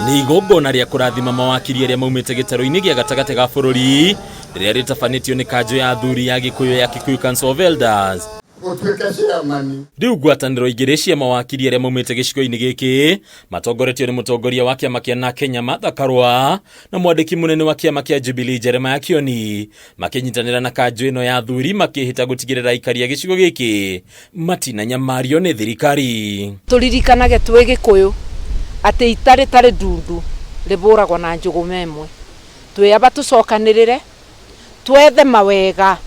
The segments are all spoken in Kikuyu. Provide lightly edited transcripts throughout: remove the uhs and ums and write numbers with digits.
Nĩ igongona rĩa kũrathima mawakiri arĩa maumĩte gĩtarũ-inĩ gĩa gatagatĩ ga bũrũri rĩrĩa rĩtabanĩtio nĩ kanjũ ya athuri ya Gĩkũyũ ya Kikuyu Council of Elders. Gũtuĩke chairman. Rĩu ngwatanĩro igĩrĩ cia mawakiri arĩa maumĩte gĩcigo-inĩ gĩkĩ matongoretio nĩ mũtongoria wa kĩama kĩa na Kenya Martha Karua na mwandĩki mũnene wa kĩama kĩa Jubilee Jeremiah Kioni makĩnyitanĩra na kanjũ ĩno ya athuri makĩhĩta gũtigĩrĩra aikari a gĩcigo gĩkĩ matinanyamario nĩ thirikari. Tũririkanage twĩ Gĩkũyũ atĩ ita rĩtarĩ ndundu rĩbũragwo na njũgũma ĩmwe. Twĩaba tũcokanĩrĩre, twethe mawega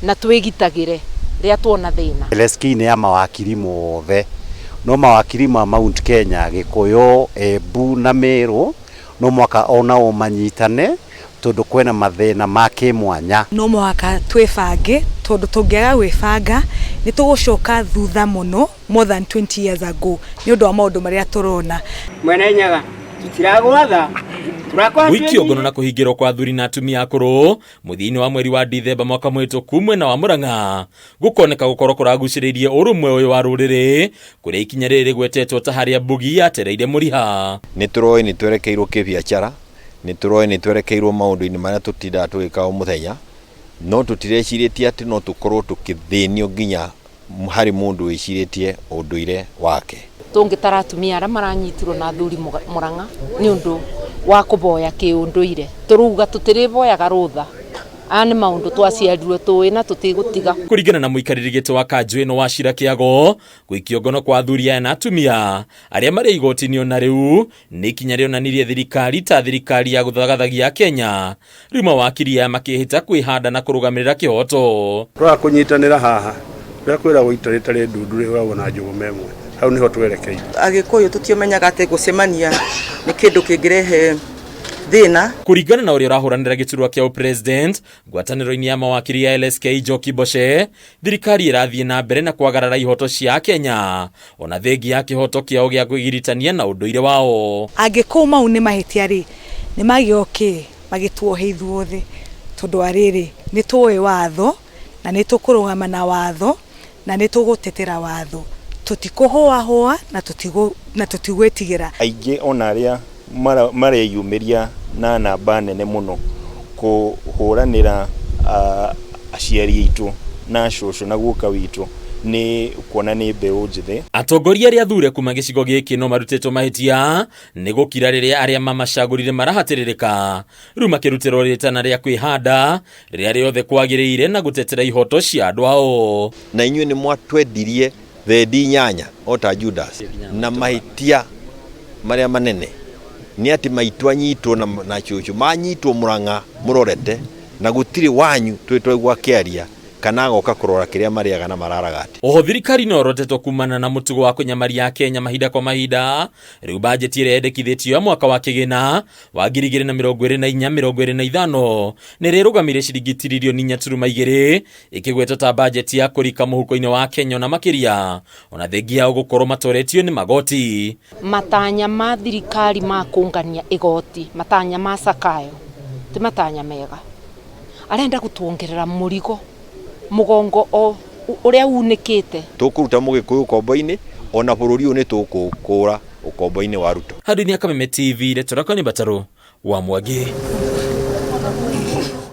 na twĩgitagĩre rĩrĩa tuona thĩna. LSK nĩ ya mawakiri mothe, no mawakiri ma Mount Kenya, Gĩkũyũ, Embu na Meru no mũhaka onao manyitane tondũ kwĩna mathĩna ma kĩmwanya. No mũhaka twĩbange tondũ tũngĩaga gwĩbanga nĩ tũgũcoka thutha mũno more than 20 years ago nĩ ũndũ wa maũndũ marĩa tũrona. Mwene Nyaga, tũtiragwatha, tũrakwatia. Gũikio ngono na kũhingĩrwo kwa athuri na atumia akũrũ mũthia-inĩ wa mweri wa Dithemba mwaka mũhĩtũku mwena wa Murang'a gũkoneka gũkorwo kũragucĩrĩirie ũrũmwe ũyũ wa rũrĩrĩ kũrĩa ikinya rĩrĩ rĩgwetetwo ta harĩa mbugi yatereire mũriha. Nĩ tũroĩ nĩ twerekeirwo kĩbiacara, nĩ tũroĩ nĩ twerekeirwo maũndũ-inĩ marĩa tũtindaga tũgĩka o mũthenya, no tũtirecirĩtie atĩ no tũkorwo tũkĩthĩnio nginya harĩ mũndũ wĩcirĩtie ũndũire wake. Tũngĩtara atumia arĩa maranyitirwo na athuri Murang'a nĩ ũndũ wa kũboya kĩũndũire, tũrauga tũtirĩboyaga rũtha. Aya nĩ maũndũ twaciarirwo tũĩ na tũtigũtiga. Kũringana na mũikarĩri gĩtĩ wa kanjũ ĩno Wachira Kĩago, gũikio ngono kwa athuri aya na atumia arĩa marĩ igoti-inĩ ona rĩu nĩ ikinya rĩonanirie thirikari ta thirikari ya gũthagathagia Kenya. Rĩu mawakiri aya makĩhĩta kwĩhanda na kũrũgamĩrĩra kĩhoto. Twaga kũnyitanĩra haha, rĩrĩa kwĩragwo ita rĩtarĩ ndundu rĩhũragwo na njũgũma ĩmwe, hau nĩho twerekeire. Agĩkũyũ tũtiũmenyaga atĩ gũcemania nĩ kĩndũ kĩngĩrehe thĩna. Kũringana na ũrĩa ũrahũranĩra gĩturwa kĩa ũpresident ngwatanĩro-inĩ ya mawakiri ya LSK Njoki Mboce, thirikari ĩrathiĩ na mbere na kwagarara ihoto cia Akenya ona thengia ya kĩhoto kĩao gĩa kwĩgiritania na ũndũire wao. Angĩkorwo mau nĩ mahĩtia rĩ, nĩ magĩoke magĩtuohe ithuothe tondũ wa rĩrĩ, nĩ tũĩ watho na nĩ tũkũrũgama na watho na nĩ tũgũtetera watho. Tũtikũhũahũa na tũtigwĩtigĩra. Aingĩ ona arĩa mareyumĩria na namba nene mũno kũhũranĩra aciari aitũ na cũcũ na guka witũ nĩ kuona nĩ mbeũ njĩthĩ. Atongoria arĩa athure kuma gĩcigo gĩkĩ no marutĩtwo mahĩtia nĩ gũkira rĩrĩa arĩa mamacagũrire marahatĩrĩrĩka, rĩu makĩrutĩrwo rĩtana rĩa kwĩhanda rĩrĩa rĩothe kwagĩrĩire na gũtetera ihoto cia andũ ao. Na inyuĩ nĩ mwatwendirie thendi inyanya o ta Judas, na mahĩtia marĩa manene nĩ atĩ maitũ anyitwo na cũcũ manyitwo Murang'a mũrorete, na gũtirĩ wanyu twĩ twaigua akĩaria kana agoka kũrora kĩrĩa marĩaga na mararaga atĩa. Oho thirikari no ĩrotetwo kumana na mũtugo wa kũnyamaria Akenya mahinda kwa mahinda, rĩu bajeti ĩrĩa yendekithĩtio ya mwaka wa kĩgĩna wa 2024-25 nĩ ĩrĩrũgamĩire ciringi tiririoni inya turuma igĩrĩ ĩkĩgwetwo ta bajeti ya kũrika mũhuko-inĩ wa Kenya ona makĩria ona thengia yao gũkorwo matoretio nĩ magoti. Matanya ma thirikari ma kũngania igoti, matanya ma Zakayo ti matanya mega. Arenda gũtuongerera mũrigo mũgongo o ũrĩa unĩkĩte. Tũkũruta Mũgĩkũyũ ũkombo-inĩ, ona bũrũri ũyũ nĩ tũkũũkũra ũkombo-inĩ wa Ruto. Handũ-inĩ ya Kameme TV, Ndeto Rakwa nĩ Mbatarũ wa Mwangi.